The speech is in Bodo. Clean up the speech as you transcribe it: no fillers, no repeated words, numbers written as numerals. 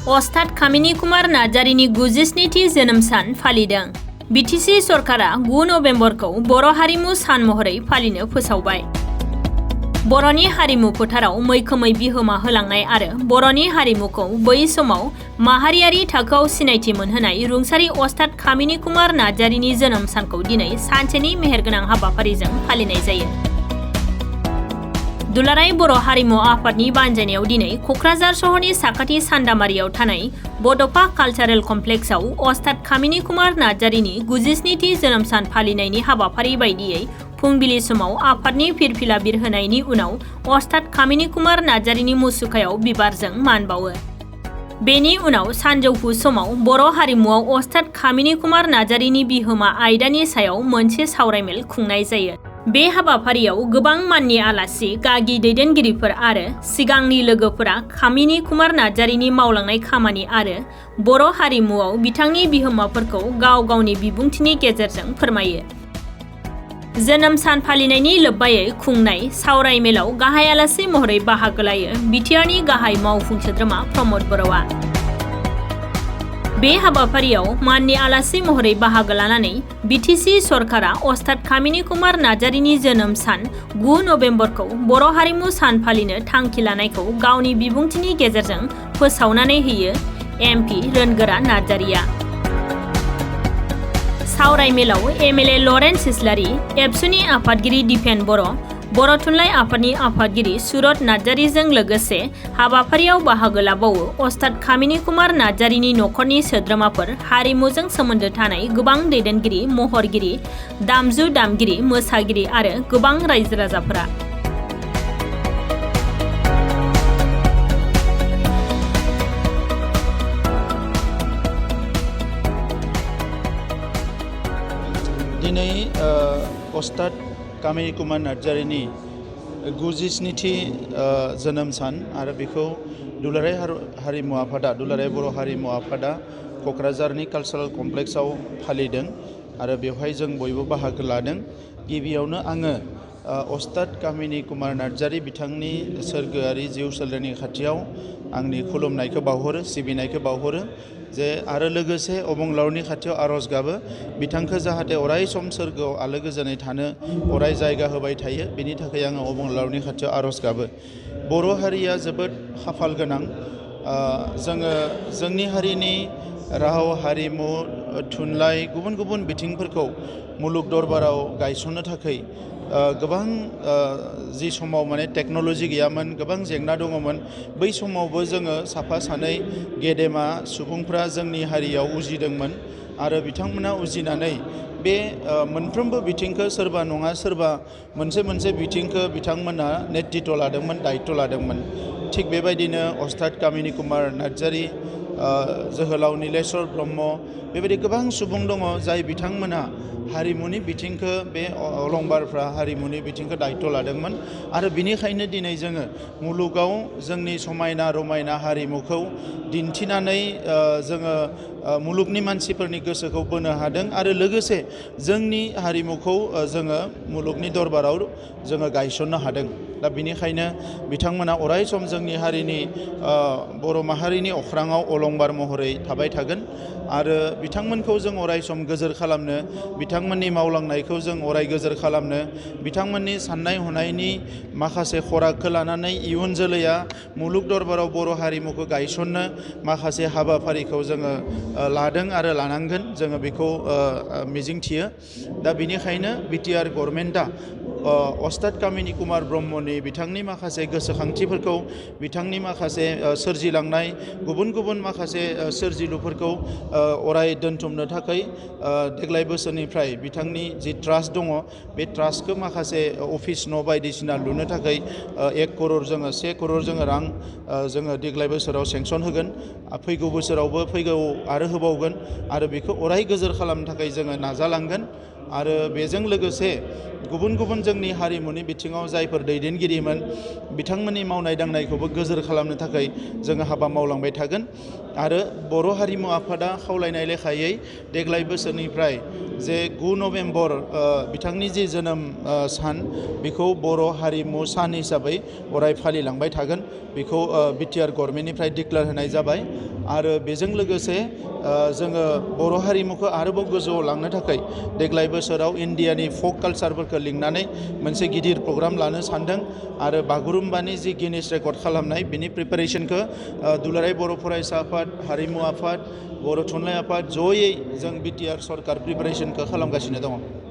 अस्ताद कामिनी कुमार नार्जारिनि 97थि जोनोम सान फालिदों। बिटिसि सरकारा 9 नबेम्बरखौ बर' हारिमु सान महरै फालिनो फोसावबाय। बर'नि हारिमु फोथाराव मैखोमै बिहोमा होलांनाय आरो बर'नि हारिमुखौ बै समाव माहारियारि थाखोआव सिनायथि मोनहोनाय रुंसारि अस्ताद कामिनी कुमार नार्जारिनि जोनोम सानखौ दिनै सानसेनि मेहेरगोनां हाबाफारिजों फालिनाय जायो। दुलाराय बर' हारिमु आफादनि बानजायनायाव दिनै क'क्राझार सहरनि साखाथि सान्दामारियाव थानाय बड'फा कालचारेल कमप्लेक्सआव अस्ताद कामिनी कुमार नार्जारिनि 97थि जोनोम सान फालिनायनि हाबाफारि बायदियै फुंबिलि समाव आफादनि फिरफिला बिरहोनायनि उनाव अस्ताद कामिनी कुमार नार्जारिनि मुसुखायाव बिबारजों मान बावो। बेनि उनाव सानजौफु समाव बर' हारिमुआव अस्ताद कामिनी कुमार नार्जारिनि बिहोमा आयदानि सायाव मोनसे सावरायमेल खुंनाय जायो। बे हाबाफारियाव गोबां माननि आलासि गागि दैदेनगिरिफोर आरो सिगांनि लोगोफोरा कामिनी कुमार नार्जारिनि मावलांनाय खामानि आरो बर' हारिमुआव बिथांनि बिहोमाफोरखौ गाव गावनि बिबुंथिनि गेजेरजों फोरमायो। जोनोम सान फालिनायनि लोब्बायै खुंनाय सावरायमेलाव गाहाय आलासि महरै बाहागो लायो बिटिआरनि गाहाय मावफुं सोद्रोमा प्रमद बर'आ। बे हाबाफारियाव माननि आलासि महरै बाहागो लानानै बिटिसि सरकारा अस्ताद कामिनी कुमार नार्जारिनि जोनोम सान 9 नबेम्बरखौ बर' हारिमु सान फालिनो थांखि लानायखौ गावनि बिबुंथिनि गेजेरजों फोसावनानै होयो एमपि रोनगोरा नार्जारिया। सावरायमेलाव एमएलए लरेन्स इस्लारि, एबसुनि आफादगिरि दिपेन बर' थुनलाइ आफादनि आफादगिरि सुरत नार्जारिजों लोगोसे हाबाफारियाव बाहागो लाबावो अस्ताद कामिनी कुमार नार्जारिनि नखरनि सोद्रोमाफोर, हारिमुजों सोमोन्दो थानाय गोबां दैदेनगिरि, महरगिरि, दामजु दामगिरि, मोसागिरि आरो गोबां रायजो राजाफोरा। दिनै अस्ताद कामिनी कुमार नार्जारिनि 97थि जोनोम सान आरो बेखौ दुलाराय हारिमु आफादा दुलाराय बर' हारिमु आफादा क'क्राझारनि कालचारेल कमप्लेक्सआव फालिदों आरो बेवहाय जों बयबो बाहागो लादों। गिबियावनो आङो अस्ताद कामिनी कुमार नार्जारि बिथांनि सोरगोआरि जिउ सोलेरनि खाथियाव आंनि खुलुमनायखौ बावहरो, सिबिनायखौ बावहरो जे आरो लोगोसे अबंलावरनि खाथियाव आर'ज गाबो बिथांखौ जाहाथे अराय सम सोरगोआव आलो गोजोनै थानो अराय जायगा होबाय थायो, बेनि थाखाय आङो अबंलावरनि खाथियाव आर'ज गाबो। बर' हारिया जोबोद खाफाल गोनां। जोङो जोंनि हारिनि राव, हारिमु, थुनलाइ गुबुन गुबुन बिथिंफोरखौ मुलुग दरबाराव गायसननो थाखाय गोबां जि समाव माने टेक्न'ल'जि गैयामोन, गोबां जेंना दङमोन, बै समावबो जोङो साफा सानै गेदेमा सुबुंफ्रा जोंनि हारियाव उजिदोंमोन आरो बिथांमोना उजिनानै बे मोनफ्रोमबो बिथिंखौ सोरबा नङा सोरबा मोनसे बिथिंखौ बिथांमोना नेतृत्व लादोंमोन, दायित्व लादोंमोन। थिग बेबायदिनो अस्ताद कामिनी कुमार नार्जारि, जोहोलाव नीलेश्वर ब्रह्म, बेबायदि गोबां सुबुं दङ जाय बिथांमोना हारिमुनि बिथिंखौ बे अलंबारफ्रा हारिमुनि बिथिंखौ दायित्व लादोंमोन आरो बिनिखायनो दिनै जोङो मुलुगाव जोंनि समायना रमायना हारिमुखौ दिन्थिनानै जोङो मुलुगनि मानसिफोरनि गोसोखौ बोनो हादों आरो लोगोसे जोंनि हारिमुखौ जोङो मुलुगनि दरबाराव जोङो गायसननो हादों। दा बिनिखायनो बिथांमोना अराय सम जोंनि हारिनि बर' माहारिनि अख्राङाव अलंबार महरै थाबाय थागोन आरो बिथांमोनखौ जों अराय सम गोजोर खालामनो, बिथांमोननि मावलांनायखौ जों अराय गोजोर खालामनो, बिथांमोननि साननाय हनायनि माखासे खरागखौ लानानै इयुन जोलैया मुलुग दरबाराव बर' हारिमुखौ गायसननो माखासे हाबाफारिखौ जोङो लादों आरो लानांगोन, जोङो बेखौ मिजिंथियो। दा बिनिखायनो बिटिआर गभर्नमेन्टआ अस्ताद कामिनी कुमार ब्रह्मनि बिथांनि माखासे गोसोखांथिफोरखौ, बिथांनि माखासे सोरजिलांनाय गुबुन गुबुन माखासे सोरजिलुफोरखौ अराय दोनथुमनो थाखाय देग्लाय बोसोरनिफ्राय बिथांनि जि ट्रास्ट दङ बे ट्रास्टखौ माखासे अफिस न' बायदिसिना लुनो थाखाय 1 करोड़ जोङो 1 करोड़ जोङो रां जोङो देग्लाय बोसोराव सेंसन होगोन, फैगौ बोसोरावबो फैगौ आरो होबावगोन आरो बेखौ अराय गोजोर खालामनो थाखाय जोङो नाजालांगोन आरो बेजों लोगोसे गुबुन गुबुन जोंनि हारिमुनि बिथिङाव जायफोर दैदेनगिरिमोन बिथांमोननि मावनाय दांनायखौबो गोजोर खालामनो थाखाय जोङो हाबा मावलांबाय थागोन आरो बर' हारिमु आफादा खावलायनाय लेखायै देग्लाय बोसोरनिफ्राय जे 9 नभेम्बर बिथांनि जि जोनोम सान बेखौ बर' हारिमु सान हिसाबै अराय फालिलांबाय थागोन बेखौ बिटिआर गभर्नमेन्टनिफ्राय डिक्लेयार होनाय जाबाय आरो बेजों लोगोसे जोङो बर' हारिमुखौ आरोबाव गोजौआव लांनो थाखाय देग्लाय बोसोराव इन्डियानि फक कालसारफोरखौ लिंनानै मोनसे गिदिर प्रग्राम लानो सानदों आरो बागुरुम्बानि जि गिनिस रेकर्ड खालामनाय बिनि प्रिपारेसनखौ दुलाराय बर' फरायसा आफाद हारिमु आफाद बर' थुनलाइ आफाद जयै जों बिटिआर सरकार प्रिपारेसनखौ खालामगासिनो दङ।